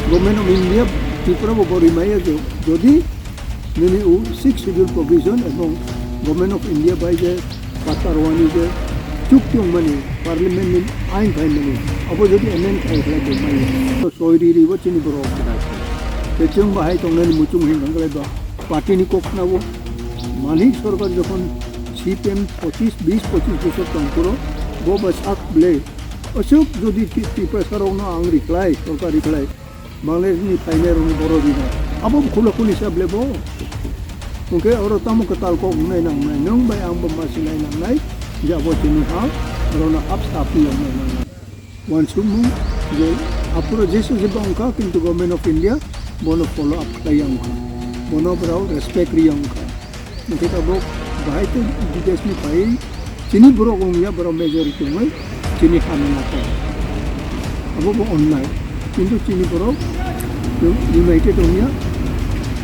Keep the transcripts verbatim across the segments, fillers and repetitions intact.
Government of India Tripura bo bori maya je, jodi nini u Sixth Schedule provision ebong Government of India bai je patta rwani je chukti wngmani, Parliament ni ain phaimani, abo jodi amend khai khlai bo maya, to soi ri ri bo chini borok kwdai. Te chwng bahai tongnani muchung hing khlai ba party ni kok khna bo Manik Sarkar jokhon C P M pochis, bis pochis bosor tong phuru bo ba sak ble, aswk jodi Ti-, Tiprasa rokno ang rikhlai, sorkar rikhlai, Bangladesh ni phainai rokno boro rinai. Abo khula khuli sa ble bo. Hwnkhe oro tamo kwtal kok wngnai nangnai, nwng bai ang bo ma sinai nangnai, je abo chini ha, orono hap sa pi yang nangnai. Uansukmung je aphuru jesu jeba wngkha, kintu Government of India bono follow up khlai ya wngkha, bono borok respect ri ya wngkha. Hwnkhe tabuk bahai tei bideshni phaiwi chini borok wngya, borok majority wngwi chini hamya nakha. Abo bo onnai, kintu chini borok united wngya,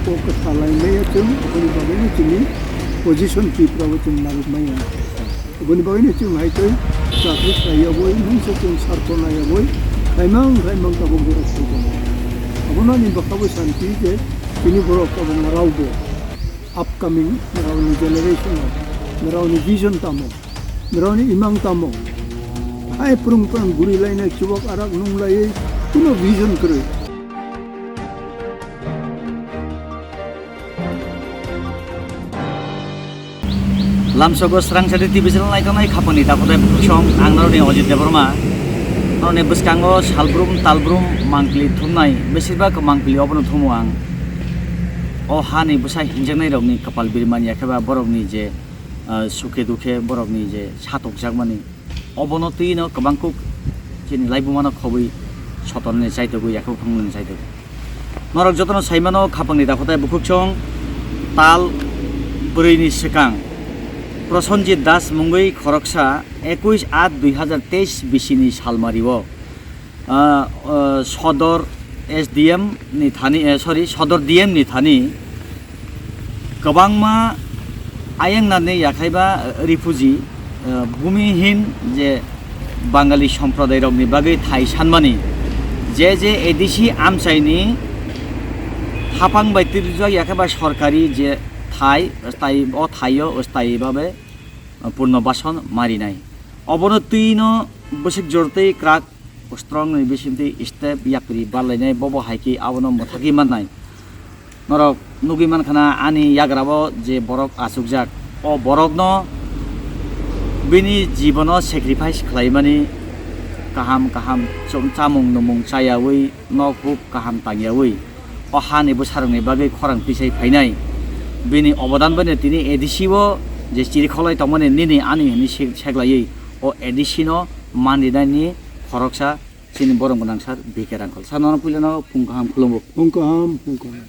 kok kwtalai maya chwng, aboni bagwino chini position Tripura o chwng narwk maya. Aboni bagwino chwng hai tei chakri khlai yaboi, mungsa chwng sarko nai yaboi, khaimang khaimang tabuk borok thwi tongo. Abono ani bwkha bo santi je chini borok tabuk naraobo upcoming naraoni generation o, naraoni vision tamo, naraoni imang tamo, hai prung prang guri lainai chubak arak nung laiwi kuno vision kwrwi. Lamsogo Srangsari T V channel naitongnai khapangni dakhotai bukhukchong, ang norokni Ajit Debbarma. Norokni bwskango salbrum talbrum mangpili thumnai, besirbak mangpili obono thumo ang. O hani bwsa hinjaknairokni kwpal birmani, yakhe ba borokni je, ah, sukhe dukhe, borokni je satokjakmani, obono twino kwbangkuk chini laibumano khobwi sotonani chaitogwi, yakhwk thangmani chaitogwi. Norok jotono saimano khapangni dakhotai bukhukchong tal bwrwini swkang Prosenjit Das mungwi khoroksa ekuis aat dui hazar teis bisini salmario, ah, ah, Sodor S D M ni thani, eh, sorry, Sodor D M ni thani kwbangma ayang nani yakhaiba, eh, refugee, eh, bumihin je Bangali somprodairokni bagwi thai sanmani, je je A D C amchaini haphang bai twrwjak yakhaiba sorkari je thai, stai, o thaio stai babe, eh, purno bason marinai. Obono twino bwswk jor tei kwrak strong ni bisingtwi step yapri barlainai, bobo hai khe abono mwthagwi mannai. Norok nugwi mankha na ani yagra o je borok achukjak, o borokno bini jibono sacrifice khlaimani kaham kaham chum-, chamung numung chayawi nok huk kaham tangyawi o hani bwsarokni bagwi khorang tisai phainai. Bini obodan bai no tini A D C o je chirikholai tongmani nini ani hinwi se-, seklaiwi o A D C no man rinani khoroksa chini borok gwnang sir B K Rangkhol. Sir, nono puilano phung kaham khulumgo. Phung kaham, phung kaham.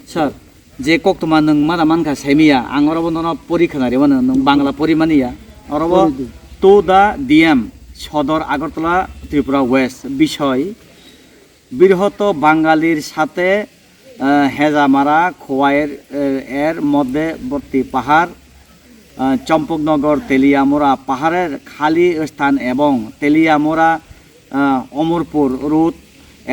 Sir, je koktwma nwng mada mankha saimiya, ang orobo nono pori khwnarwi mano, nwng Bangla pori maniya. Orobo Pori di. To the D M, Sodor Agartala, Tripura West, bisoi, বৃহত্তর বাঙালির সাথে, আহ, হেজামারা খোয়াইয়ের, আহ, এর মধ্যবর্তী পাহাড়, আহ, চম্পকনগর তেলিয়ামুড়া পাহাড়ের খালি স্থান এবং তেলিয়ামুড়া, আহ, অমরপুর রোড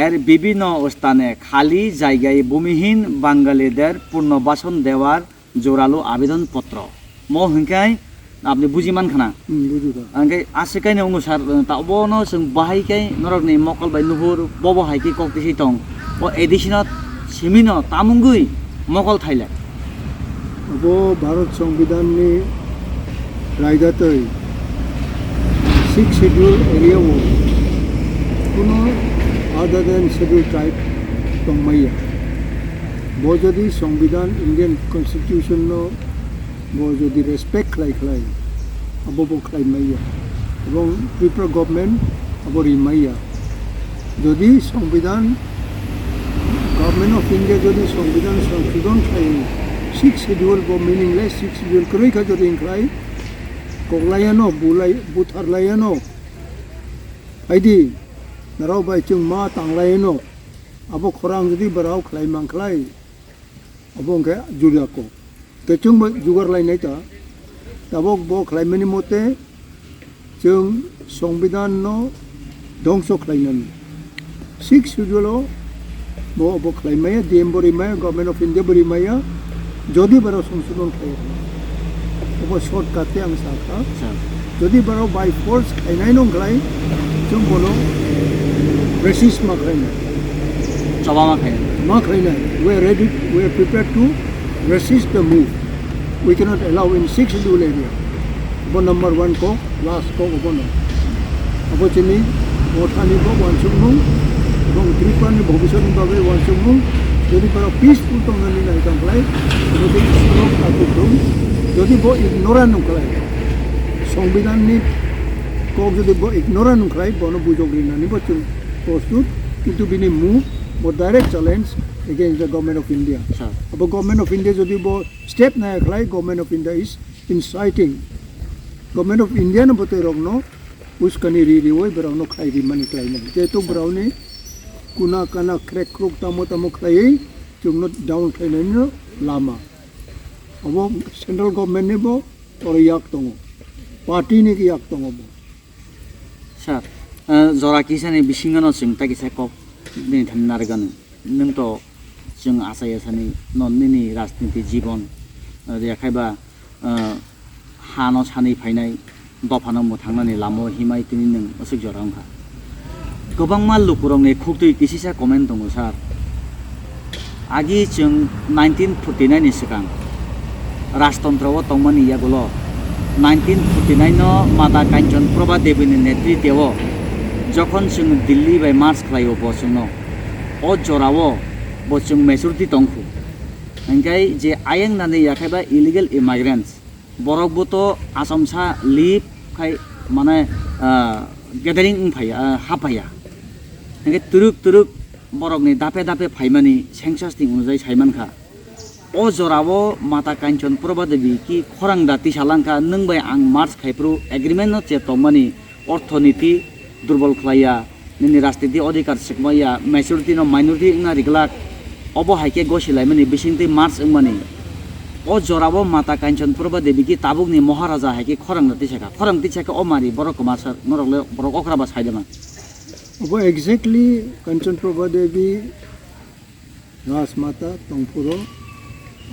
এর বিভিন্ন স্থানে খালি জায়গায় ভূমিহীন বাঙালিদের পুনর্বাসন দেওয়ার জোরালো আবেদনপত্র. Mo hwnkhe apni buji mankha na? Hmm, buji da. Hwnkhe aswk kaino wngo sir, ta obono chwng bahai khe norokni mokol bai nuhur, bobo hai khe kok tisi tong. O A D C no simino tamungwi mokol thailai. Abo Bharat Songbidanni raida twi Sixth Schedule area o kuno other than Schedule Tribe tongmaya. Bo jodi Songbidan, Indian Constitution no bo jodi respect khlai khlai, abo bo khlai maya. Ebong Tripura government abo ri maya. Jodi Songbidan, Government of India jodi Songbidan Songshodhon khlai, Sixth Schedule bo meaningless, Sixth Schedule kwrwi kha jodi wng khlai, koklaiano, bulai, butharlaiano, haidi, narao bai chwng ma tanglaiano, abo khorang jodi barao khlai man khlai, abo hwnkhe juda kok. Tei chwngbo jugar lainai ta. Tabok bo khlaimani mote chwng Songbidanno dhongso khlainani. Sixth Schedule-o Bo obo khlai maya, D M bo ri maya, Government of India bo ri maya, jodi borok songsodhon khlai rwna. Obo shortcut tei ang sa kha. Sir. Jodi borok by force khlainai nong khlai, chwng bono resist ma khlainai. Choba ma khlainai. Ma khlainai. We are ready, we are prepared to resist the move. We cannot allow in six schedule area. Bo number one kok. Last kok obono. Abo chini mothani bo uansukmung, ebong Tripura ni bhobishyot ni bagwi uansukmung, jodi borok peaceful tongnani nai tong khlai, jodi slok atuk thung, jodi bo ignorant wng khlai, Songbidan ni kok jodi bo ignorant wng khlai, bono bujok rinani bo chwng prostut, kintu bini move bo direct challenge against the Government of India. Sir. Abo Government of India jodi bo step nai khlai, Government of India is inciting. Government of India no bwtwi rokno uskani ri riwi borokno khai rimani khlainai. Jehetu borokni kuna kana khrek khruk tamo tamo khlaiwi chwngno down khlainani no lama. Obo central government ni bo oro yak tongo. Party ni yak tongo bo. Sir, eh, jora kisani bisingo no chwng ta kisa kok bini thani narwkgani. Nwng to chwng achai achani no nini rajniti jibon, eh, ya khai ba, eh, hano sanwi phainai, dophano mwthangnani lama-o himai tini nwng aswk jora wngkha. Kwbangma lukurokni khuktwi kisisa comment tongo, sir. Agi chwng nineteen forty-nine ni swkang rajtontro-o tongmani yagulo nineteen forty-nine no Mata Kanchan Prabha Devi ni netriteo jokhon chwng Delhi bai march khlaio bo chwngno, o jorao bo chwng majority tongkhu. Hingkai je ayang nani yakhai ba illegal immigrants, borok bo to Achomsa leave khai mane, ah, gathering wng phaiya, ah, hap phaiya. Hingke twrwk twrwk borokni dape dape phaimani census ni onojai saimankha. O jorao Mata Kanchan Prabha Devi ki khorang da tisa langkha, nwng bai ang march khai phuru agreement no che tongmani orthoniti durbol khlaiya, nini rajniti adhikar swkmaya, majority no minority wngna riglak, obo hai khe gosi laimani bisingtwi march wngmani. O jorao Mata Kanchan Prabha Devi ki tabukni Maharaja hai khe khorang da tisa kha, khorang tisa khe o mari borok kwmasa norok le borok okra ba sai de man. Obo exactly Kanchan Prabha Devi Rajmata tongphuru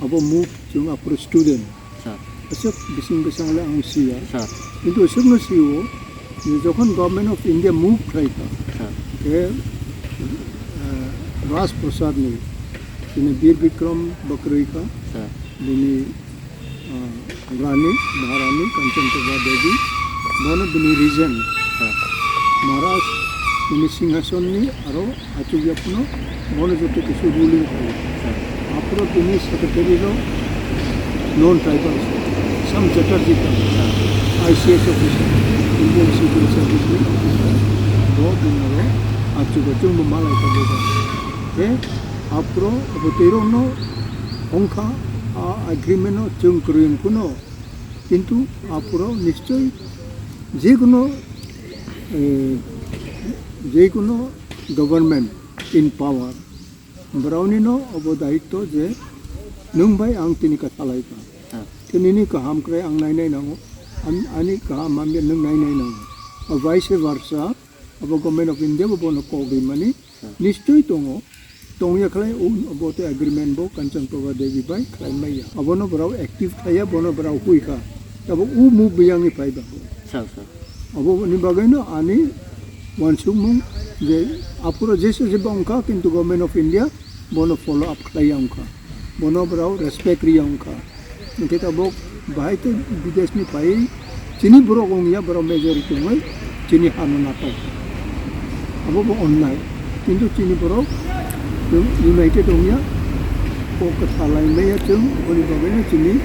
abo move chwng aphuru student. Sir. Aswk bising bwsang le ang siya. Sir. Kintu aswkno sio je jokhon Government of India move khlai kha, sir, khe, eh, Raj Prasad ni, chini Bir Bikram bakrwi kha, sir, bini ah, Rani, Maharani Kanchanprabha Devi, bono bini regent, ha, Maharaj bini singhasonni aro achukya phano bono joto kisu ruling khlai. Ha. Aphuru bini secretary rok non tribal, Sam Chatterjee tong, ha, I C S officer, Indian Civil Service ni officer, bo bini aro achukya chwngbo malai tabuk. He, aphuru abo twi rokno wngkha, a agreement no chwng kwrwi wngphano, kintu aphuru nischoi jekuno, eh, jekuno government in power, borokni no obo daitto je nwng bai ang tini kwthalai kha. Ha. Tini ni kaham kwrwi ang nainai nango, am-, ani kaham hamya nwng nainai nango. O vice versa, abo Government of India bo bono kok rimani, ha, nischoi tongo. Tongya khlai o, bo tei agreement bo Kanchan Prabha Devi bai khlai maya. Abono borok active khlaiya, bono borok hui kha. Tabuk o move biyangni phai ba. Sir, sir. Aboni bagwino ani uansukmung je aphuru jesa jeba wngkha, kintu Government of India bono follow up khlaiya wngkha. Bono borok respect riya wngkha. Hingke tabuk bahai tei bideshni phaiwi chini borok wngya, borok majority wngwi chini hano natok. Abo bo onnai. Kintu chini borok chwng united wngya, kok kwtha lai maya chwng, aboni bagwino chini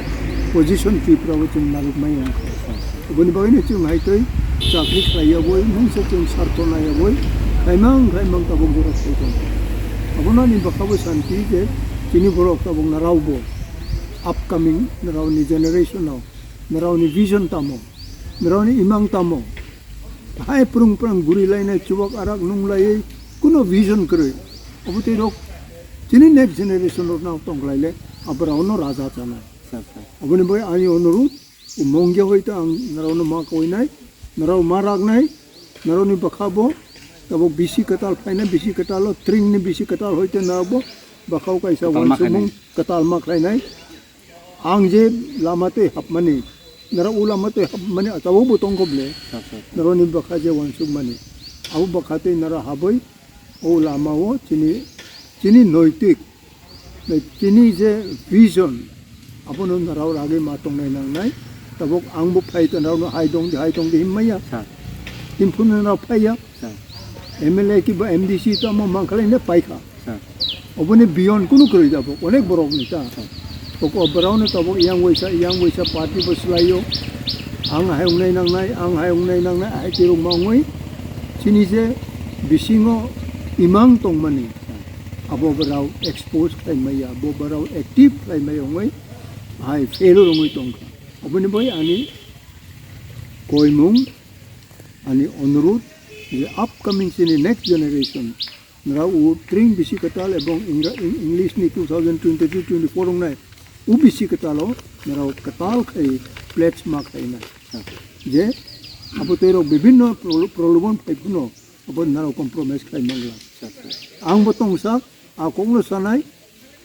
position Tripura o chwng narwk maya wngkha. Aboni bagwino chwng hai tei chakri khlaiya boi, mungsa chwng sartho naiya boi, khaimang khaimang tabuk borok thai tongo. Abono ani bwkha bo santi je chini borok tabuk narao bo. Upcoming nrao ni generation o, nrao ni vision tamo, nrao ni imang tamo, hai prung prang guri lainai, chubak arak nung laiwi, kuno vision kwrwi. Obo tei rok chini next generation rok nang tong lai le, abrao no raja chana. Sir, sir. Aboni bai ani onurud, umong ya hoi ta ang nrao no ma koi nai, nrao ma rak nai, nrao ni bwkha bo, Tabuk bisi kwtal phaina, bisi kwtalo tringni bisi kwtal hoite nabo bwkhao kaisa Kwtal ma uansukmung khainai. Kwtal ma khlainai. Ang je lama tei hapmani, nara o lama tei hapmani, tabuk bo tongkho ble. Sa, sa, sa. Naroni bwkha je uansukmani. Abo bwkha tei nara habwi o lama o chini, chini noitik Tei chini je vision, abono narao ragwi ma tongnai nangnai. Tabuk ang bo phai to narao no hai dong di, hai dong di him maya. Sa. Him phunu narao phai ya. Sa. M L A ki ba M D C to amo mangkhalai ne pai kha. Sa. Oboni beyond kunu kwrwi da bo, onek borok ni ta. Sa. Oko borok no tabuk yang waisa, yang waisa party bo swlaio. Ang hai wngnai nangnai, ang hai wngnai nangnai, hai tirok ma wngwi. Chini je bisingo imang tongmani. Abo borok expose khlai maya, bo borok active khlai maya wngwi hai failure wngwi tongkha. Oboni bai ani koimung, ani onurut je upcoming chini next generation, nrao u tring bisi kwtal ebong Ingra-, Eng-, English ni two thousand twenty-three twenty-four wngnai, u bisi kwtalo nrao kwtal khai pledge ma khlainai. Je abo tei rok bibhinno prolo-, prolobon phai phano abo nrao compromise khlai mangla. Ang bo tongsa, a kokno sanai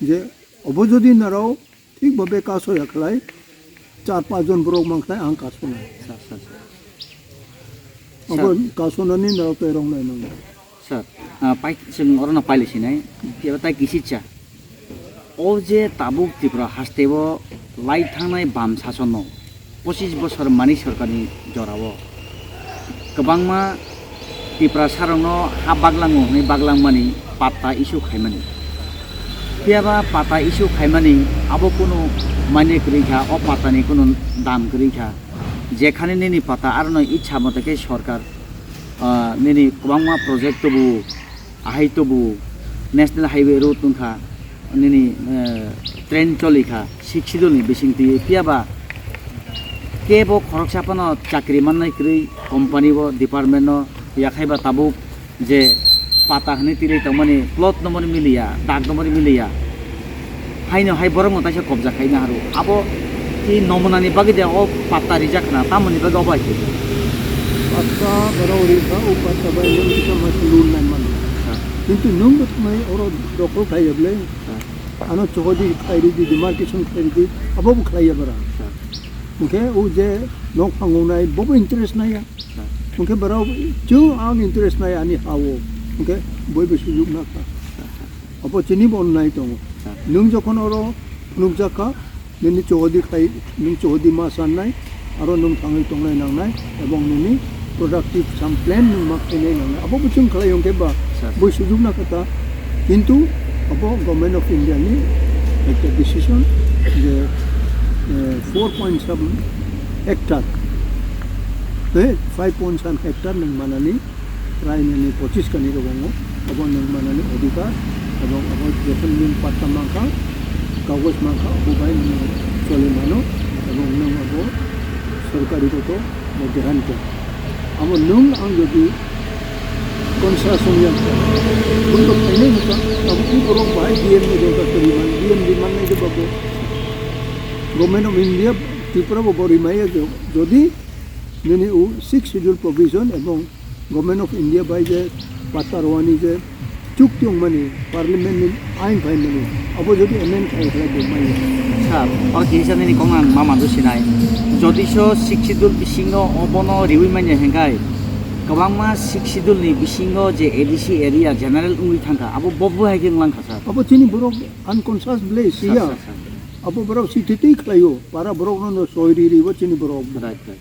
je obo jodi narao thik bhabe kasoya khlai, char panch jon borok mankhlai ang kasonai. Sa, sa, sa. Obo Sir. Kasonani narao tei rongnai nangno. Sir, ah, pai, chwng orono paili sinai, phiya tai kisitsa. O je tabuk Tripura hasteo lai thangnai bam sasono pochis bosor mani sorkarni jorao kwbangma Tiprasarokno ha baglango hwnwi baglangmani patta issue khaimani. Phiya ba patta issue khaimani abo kunu mane kwrwi kha, o pattani kunu dam kwrwi kha. Jekhani nini patta arono ichha mote khe sorkar, ah, nini kwbangma project tubu, ahai tubu, National Highway road wngkha, nini, eh, train choli kha, Sixth Schedule ni bising twi phiya ba kebo khoroksa phano chakri mannai kwrwi company o, department o, yakhai ba tabuk je pata hwnwi twi tongmani plot number miliya, dag number miliya, haino hai borokno taisa kobja khaina haru. Abo i nomunani bagwi de o patta rijak khna, tamoni bagwi obo hai khe. Patta borok rijak, o patta bai nwng kisa mas lun nai mano. Ha. Kintu nwng bo thangwi oro dokol khai ya bwle. Ha. Ano chohodi khai ridi, demarcation khai ridi, abo bo khlai ya bara. Ha. Hwnkhe o je nok phango nai, bo bo interest nai ya. Ha. Hwnkhe borok chwng ang interest nai ani ha o. Hwnkhe boi bo sujuk na kha. Ha, ha, ha. Abo chini bo onnai tongo. Ha. Nwng jokhon oro phunukjak kha, nini chohodi khai, nwng chohodi ma sannai, aro nwng thangwi tongnai nangnai, ebong nini productive some plan nwng ma khainai nangnai. Abo bo chwng khlai hwnkhe ba, Sir. Boi sujuk na kha ta. Kintu abo Government of India ni ekta decision je, eh, four point seven hectare, eh, five point seven hectare nwng manani Prai nini pochis kani rogongo, abo nwng manani odhikar, ebong abo jokhon nwng patta mankha, kagoj mankha, abo bai nwng choli mano, ebong nwng abo sorkari goto bo dehan khe. Abo nwng ang jodi konsa songya, bwrwi bo khainai hwnkha, abo khe borok bahai D M ni dorkar kwrwi man, D M ni mannai de babo. Government of India, Tripura bo bo rimaya jo-, jodi nini o Sixth Schedule provision ebong Government of India bai je patta rwani je chukti wngmani, Parliament ni ain phaimani, abo jodi amend khai khlai bo manya. Sir, oro kisa nini kok ang ma mandu sinai. Jodi so Sixth Schedule bisingo obono riwi manya hengkai, kwbangma Sixth Schedule ni bisingo je A D C area general wngwi thangkha, abo bo bo hai khe wnglang kha, sir. Abo chini borok unconscious ble Sir, siya. Sir, sir. Abo borok si twi twi khlaio, para borok no soi ri ri bo chini borok. Right, right.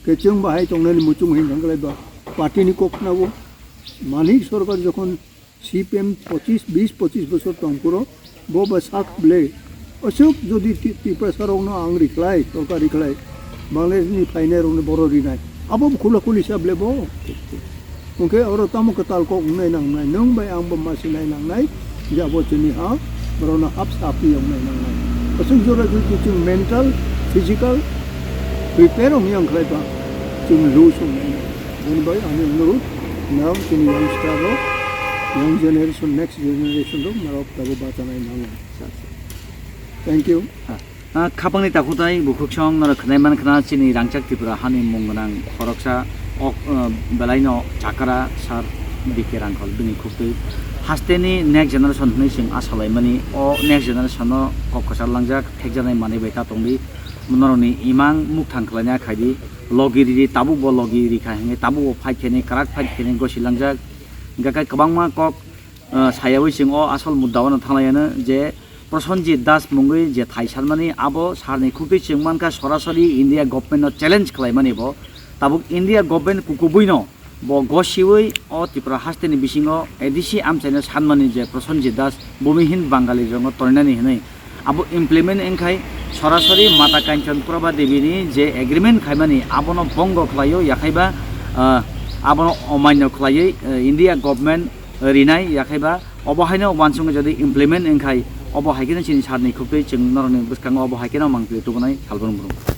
Khe chwng bahai tongnani muchung hin thangkhlai ba party ni kok khna bo. Manik Sarkar jokhon C P M pochis, bis pochis bosor tong phuru bo ba sak ble. Aswk jodi Ti-, Tiprasa rok no ang rikhlai, sorkar rikhlai, Bangladesh ni phainai rok no boro rinai. Abo khula khuli sa ble bo. Hwnkhe oro tamo kwtal kok wngnai nangnai, nwng bai ang bo ma sinai nangnai, je abo chini ha, borokno hap sa pi wngnai nangnai. Aswk jora jodi chwng mental, physical prepare wngya wngkhlai ba, chwng lose wngnai. Boni bai ani onurud, norok chini youngster rok, young generation, next generation rok norok tabuk bachanai nango. Thank you. Ah, khapangni takhutai bukhuksong norok khwnai man khna chini rangchak Tripura hani mung gwnang khoroksa ok, ah, belaino chakra sir B K Rangkhol bini khuktwi hasteni next generation hwnwi chwng asa laimani, o next generation no kok kwchar langjak, thekjaknai manwi bai ta tongdi, norokni imang mukthang khlaina khaidi, logi ridi, tabuk bo logi rikha hwnwi tabuk bo fight khainai, kwrak fight khainai gosi langjak, hwnkhe kwbangma kok, ah, sayawi chwng o asol mudda o no thanglaiano je Prosenjit Das mungwi je thai sanmani, abo sarni khuktwi chwng mankha sorasori India government no challenge khlaimani bo. Tabuk India government kukubuino bo gosiwi o Tripura hasteni bisingo A D C amchaino sanmani je Prosenjit Das Bhumihin Bangali rongo torinani hinwi. Abo implement wngkhai sorasori Mata Kanchan Prabha Devi ni je agreement khaimani abono bongo khlaio, yakhaiba, ah, abono omainyo khlaiwi, ah, India government rinai, yakhaiba obo haino uansuknai jodi implement wngkhai, obo hai kheno chini sarni khuktwi chwng norokni bwskango obo hai kheno mangpili tubunai salbrumbrung.